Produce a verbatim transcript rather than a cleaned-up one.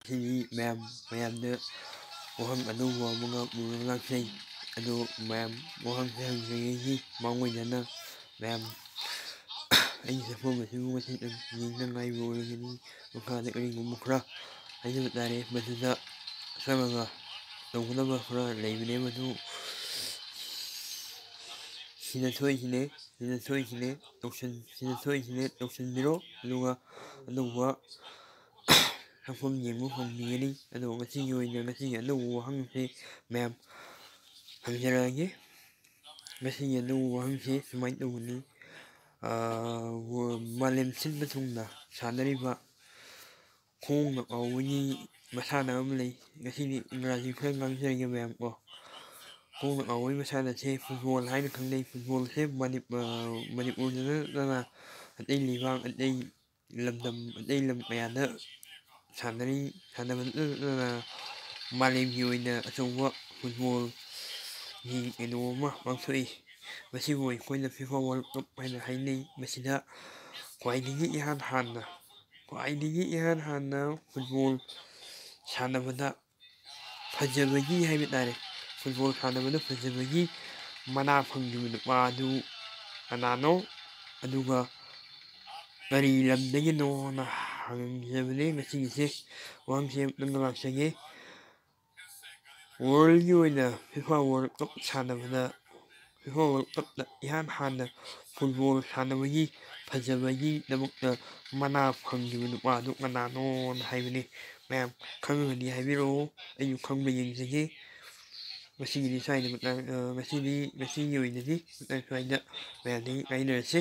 ꯁꯤꯗꯤ ꯃꯌꯥꯝ ꯃꯌꯥꯝꯗ ꯋꯥꯍꯪ ꯑꯅꯧꯕ ꯑꯃꯒ ꯄꯨꯔꯒ ꯂꯥꯛꯆꯩ꯫ ꯑꯗꯣ ꯃꯌꯥꯝ ꯋꯥꯍꯪꯁꯦ ꯍꯪꯖꯔꯤꯁꯤ ꯃꯥꯡꯑꯣꯏꯅꯅ ꯃꯌꯥꯝ ꯑꯩꯒꯤ ꯆꯠꯐꯝ ꯑꯁꯤꯕꯨ ꯉꯁꯤ ꯌꯦꯡꯅꯉꯥꯏꯕ ꯑꯣꯏꯔꯒꯅꯤ꯫ ꯃꯈꯥꯗ ꯀꯔꯤꯒꯨꯝꯕ ꯈꯔ ꯍꯥꯏꯖꯕ ꯇꯥꯔꯦ꯫ ꯃꯗꯨꯗ ꯆꯪꯉꯒ ꯇꯧꯒꯗꯕ ꯈꯔ ꯂꯩꯕꯅꯦ꯫ ꯃꯗꯨ ꯁꯤꯗ ꯊꯣꯛꯏꯁꯤꯅꯦ, ꯁꯤꯗ ꯊꯣꯛꯏꯁꯤꯅꯦ, ꯇꯧꯁꯤꯟ-, ꯁꯤꯗ ꯊꯣꯛꯏꯁꯤꯅꯦ, ꯇꯧꯁꯤꯟꯕꯤꯔꯣ꯫ ꯑꯗꯨꯒ ꯑꯅꯧꯕ ꯁꯛꯐꯝ ꯌꯦꯡꯕ ꯐꯪꯕꯤꯒꯅꯤ꯫ ꯑꯗꯣ ꯉꯁꯤꯒꯤ ꯑꯣꯏꯅ ꯉꯁꯤꯒꯤ ꯑꯅꯧꯕ ꯋꯥꯍꯪꯁꯦ ꯃꯌꯥꯝ ꯍꯪꯖꯔꯛꯑꯒꯦ꯫ ꯉꯁꯤꯒꯤ ꯑꯅꯧꯕ ꯋꯥꯍꯪꯁꯦ ꯁꯨꯃꯥꯏꯅ ꯇꯧꯕꯅꯤ꯫ ꯑꯥ, ꯋ-, ꯃꯥꯂꯦꯝ ꯁꯤꯟꯕ ꯊꯨꯡꯅ ꯁꯥꯟꯅꯔꯤꯕ ꯈꯣꯡꯅ ꯀꯥꯎꯕꯒꯤ ꯃꯁꯥꯟꯅ ꯑꯃ ꯂꯩ꯫ ꯉꯁꯤꯗꯤ ꯏꯪꯒ꯭ꯔꯥꯖꯤ ꯈꯔ ꯉꯥꯡꯖꯔꯒꯦ ꯃꯌꯥꯝ ꯀꯣ꯫ ꯈꯣꯡꯅ ꯀꯥꯎꯕꯒꯤ ꯃꯁꯥꯟꯅꯁꯦ ꯐꯨꯠꯕꯣꯜ ꯍꯥꯏꯅ ꯈꯪꯅꯩ꯫ ꯐꯨꯠꯕꯣꯜꯁꯦ ꯃꯅꯤ-, ꯑ, ꯃꯅꯤꯄꯨꯔꯗ ꯅꯠꯇꯅ ꯑꯇꯩ ꯂꯩꯕꯥꯛ, ꯑꯇꯩ ꯂꯝꯗꯝ, ꯑꯇꯩ ꯂꯝ ꯀꯌꯥꯗ ꯁꯥꯟꯅꯔꯤ꯫ ꯁꯥꯟꯅꯕ ꯅꯠꯇꯅ ꯃꯥꯂꯦꯝꯒꯤ ꯑꯣꯏꯅ ꯑꯆꯧꯕ ꯐꯨꯠꯕꯣꯜꯒꯤ ꯀꯩꯅꯣ ꯑꯃ ꯄꯥꯡꯊꯣꯛꯏ꯫ ꯃꯁꯤꯕꯨ ꯑꯩꯈꯣꯏꯅ ꯐꯤꯐꯥ ꯋꯥꯔꯜ ꯀꯞ ꯍꯥꯏꯅ ꯍꯥꯏꯅꯩ꯫ ꯃꯁꯤꯗ ꯈ꯭ꯋꯥꯏꯗꯒꯤ ꯏꯍꯥꯟ ꯍꯥꯟꯅ, ꯈ꯭ꯋꯥꯏꯗꯒꯤ ꯏꯍꯥꯟ ꯍꯥꯟꯅ ꯐꯨꯠꯕꯣꯜ ꯁꯥꯟꯅꯕꯗ ꯐꯖꯕꯒꯤ ꯍꯥꯏꯕ ꯇꯥꯔꯦ, ꯐꯨꯠꯕꯣꯜ ꯁꯥꯟꯅꯕꯗ ꯐꯖꯕꯒꯤ ꯃꯅꯥ ꯐꯪꯈꯤꯕ ꯅꯨꯄꯥ ꯑꯗꯨ ꯀꯅꯥꯅꯣ? ꯑꯗꯨꯒ ꯀꯔꯤ ꯂꯝꯗꯒꯤꯅꯣꯅ ꯍꯪꯖꯕꯅꯦ꯫ ꯃꯁꯤꯒꯤꯁꯦ ꯋꯥꯍꯪꯁꯦ ꯑꯃꯨꯛꯇꯪꯒ ꯂꯥꯛꯆꯒꯦ꯫ ꯋꯥꯔꯜꯒꯤ ꯑꯣꯏꯅ ꯐꯤꯐꯥ ꯋꯥꯔꯜ ꯀꯞ ꯁꯥꯟꯅꯕꯗ, ꯐꯤꯐꯥ ꯋꯥꯔꯜ ꯀꯞꯇ ꯏꯍꯥꯟ ꯍꯥꯟꯅ ꯐꯨꯠꯕꯣꯜ ꯁꯥꯟꯅꯕꯒꯤ ꯐꯖꯕꯒꯤꯗꯃꯛꯇ ꯃꯅꯥ ꯐꯪꯈꯤꯕ ꯅꯨꯄꯥꯗꯨ ꯀꯅꯥꯅꯣꯅ ꯍꯥꯏꯕꯅꯤ꯫ ꯃꯌꯥꯝ ꯈꯪꯉꯒꯗꯤ ꯍꯥꯏꯕꯤꯔꯛꯑꯣ, ꯑꯩꯁꯨ ꯈꯪꯕ ꯌꯦꯡꯖꯒꯦ꯫ ꯉꯁꯤꯒꯤꯗꯤ ꯁ꯭ꯋꯥꯏꯗ ꯃꯇꯥꯡ-, ꯑ, ꯉꯁꯤꯗꯤ, ꯉꯁꯤꯒꯤ ꯑꯣꯏꯅꯗꯤ ꯃꯇꯥꯡ ꯁ꯭ꯋꯥꯏꯗ ꯃꯌꯥꯝꯗꯒꯤ ꯀꯥꯏꯅꯔꯁꯤ꯫